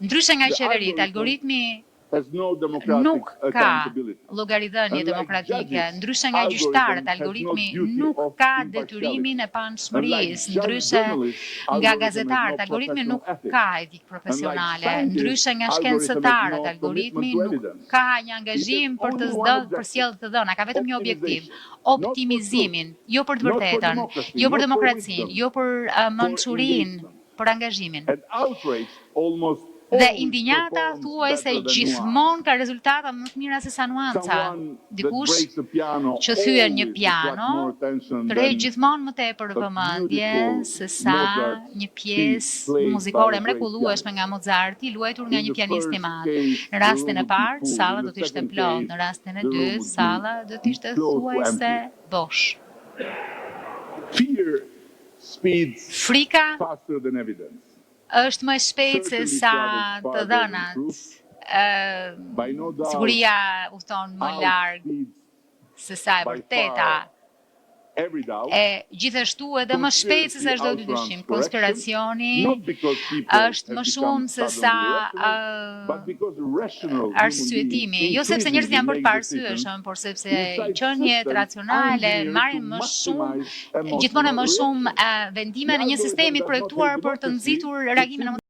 Ndryshe nga qeveritë, algoritmi nuk ka llogaridhënie demokratike. Ndryshe nga gjyqtarët, algoritmi nuk ka detyrimin e paanshmërisë. Ndryshe nga gazetarët, algoritmi nuk ka etikë profesionale. Ndryshe nga shkencëtarët, algoritmi nuk ka një angazhim për të sjellë të dhëna, ka vetëm një objektiv, optimizimin, jo për të vërtetën, jo për demokracinë, jo për mençurinë, për angazhimin. Dhe indinjata thuajse gjithmonë ka rezultate më të mira se sa nuanca. Dikush që thyen një piano tërheq gjithmonë më tepër vëmendje se sa një pjesë muzikore e mrekullueshme nga Mozarti luajtur nga një pianist i madh. Në rastin e parë, salla do të ishte plot, në rastin e dytë, salla do të ishte thuajse bosh. Frika është më e shpejtë se sa të dhënat. Siguria udhton më larg se sa e vërteta. E gjithashtu edhe më shpejt se sa çdo dyshim. Konspiracioni është më shumë se sa arsyetimi, jo sepse njerëzit janë bërë të paarsyeshëm, por sepse qeniet racionale marrin më shumë, gjithmonë më shumë vendime në një sistem i projektuar për të nxitur reagimin.